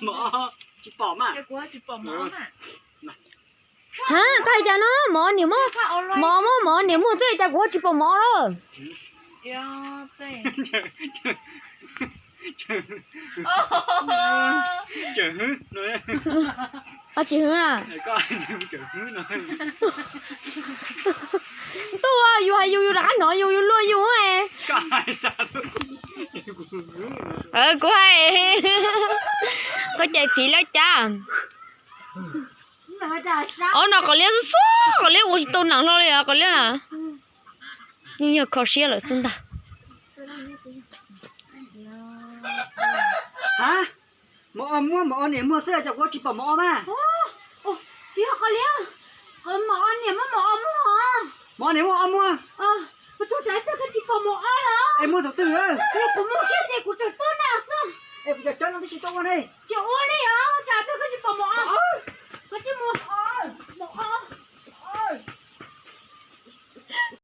Mov tsis pom mas. Ha, koj hais cas no? Mov niam muab, mov muab mov niam muag xwb cas kuv ho tsis pom mov lawm? Tsis hwv na. Ntuj, yus hais yus, yus rov qab hnov yus, yus luag yus. Kuv hais, koj cais phiv lawm cas? Ob no qos liab xub xub, qos liab ua tsis tau nees hlo li os, qos liab na. Yeej yog kho siab lawm xwb ntag. Ha, mov o muag, mov o niam muag xwb cas kuv tsis pom mov o mas. Tsis yog qos liab, mov o niam muab mov o muag. Mov o niam muab o muag. Kuv tsuag tsav tag koj tsis pom mov o lawm. Es muag thaum twg? Kuv muag kiag ces kuv tseem tuaj na xwb. Es kuv cov cawv no twb tsis tau ua ne. Tsis ua li os.